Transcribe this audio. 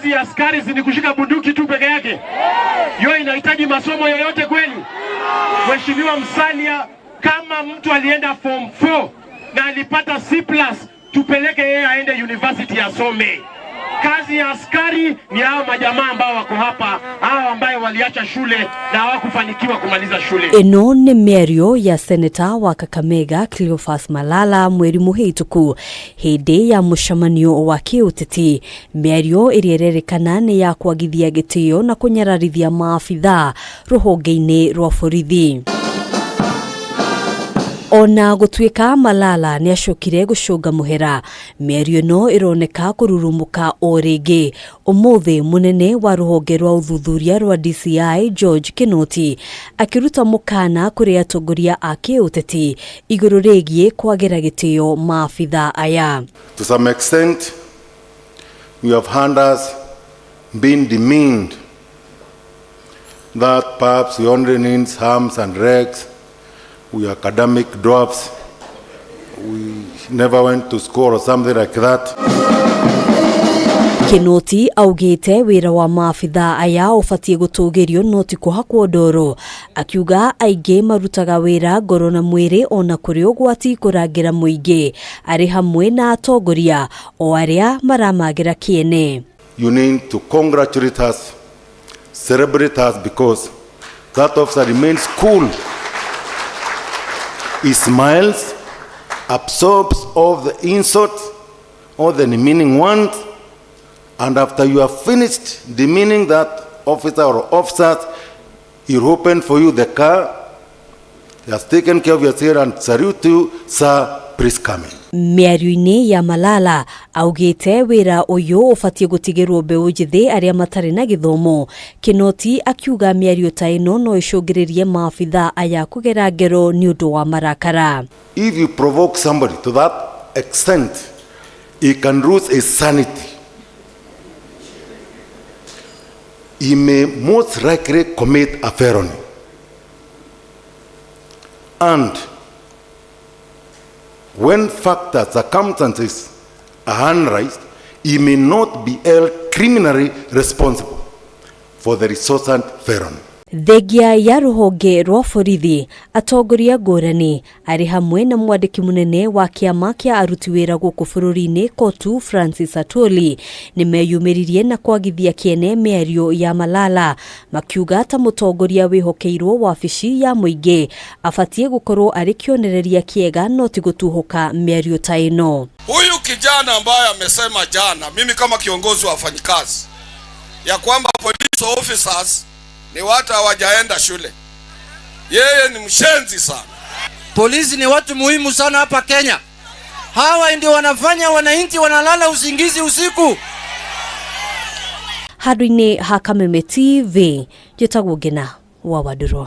Kazi ya askari si ni kushika bunduki tu peke yake? Hiyo inahitaji masomo yoyote kweli? Mheshimiwa Musalia, kama mtu alienda form 4 na alipata C+, tupeleke yeye aende university asome. Kazi ya askari ni hao majamaa ambao wako hapa, hao ambayo waliacha shule na hawakufanikiwa kumaliza shule. Ĩno nĩ mĩario ya seneta wa Kakamega Cleophas Malala mweri mũhĩtũku hĩndĩ ya mũcemanio wa kĩũteti, mĩario ĩrĩa ĩrerĩkana nĩ ya kwagithia gĩtĩo na kũnyararithia maabithaa rũhonge-inĩ rwa borithi. Ona gũtuĩka Malala nĩ acokire gũcũnga mũhera, mĩario ĩno ĩroneka kũrurumũka o rĩngĩ. Ũmũthĩ mũnene wa rũhonge rwa ũthuthuria rwa DCI George Kinoti akĩruta mũkana kũrĩ atongoria a kĩũteti igũrũ rĩgiĩ kwagĩra gĩtĩo maabithaa aya. To some extent, we have had us been demeaned that perhaps we only need arms and legs, we are academic dwarfs, we never went to school or something like that. Kinoti augĩte wĩra wa maabithaa aya ũbatiĩ gũtũgĩrio no ti kũhakwo ndoro, akiuga aingĩ marutaga wĩra ngoro na mwĩrĩ ona kũrĩ ũgwati kũrangĩra mũingĩ, arĩ hamwe na atongoria o arĩa maramagĩra kĩene. You need to congratulate us, celebrate us, because that officer remains cool. He smiles, absorbs all the insults, all the demeaning ones, and after you have finished demeaning that officer or officers, he'll open for you the car, he has taken care of your chair and salute you, "Sir, please come in." Mĩario-inĩ ya Malala augĩte wĩra ũyũ ũbatiĩ gũtigĩrwo mbeũ njĩthĩ arĩa matarĩ na gĩthomo. Kinoti akiuga mĩario ta ĩno no ĩcũngĩrĩrie maabithaa aya kũgera ngero nĩ ũndũ wa marakara. If you provoke somebody to that extent, he can lose his sanity. He may most likely commit a felony. And when factors, circumstances are analyzed, he may not be held criminally responsible for the resultant felony. Thengia ya rũhonge rwa borithi, atongoria ngũrani arĩ hamwe na mwandĩki mũnene wa kĩama kĩa aruti wĩra gũkũ bũrũri-inĩ Kotu Francis Atwoli nĩ meyumĩririe na kwagithia kĩene mĩario ya Malala, makiuga ta mũtongoria wĩhokeirwo wabici ya mũingĩ abatiĩ gũkorwo arĩ kĩonereria kĩega no ti gũtuhũka mĩario ta ĩno. Huyu kijana ambaye amesema jana, mimi kama kiongozi wa wafanyikazi, ya kwamba police officers ni watu hawajaenda shule, yeye ni mshenzi sana. Polisi ni watu muhimu sana hapa Kenya. Hawa ndio wanafanya wananchi wanalala usingizi usiku. Handũ-inĩ ha Kameme TV, njĩtagwo Ngina wa Wandũrũ.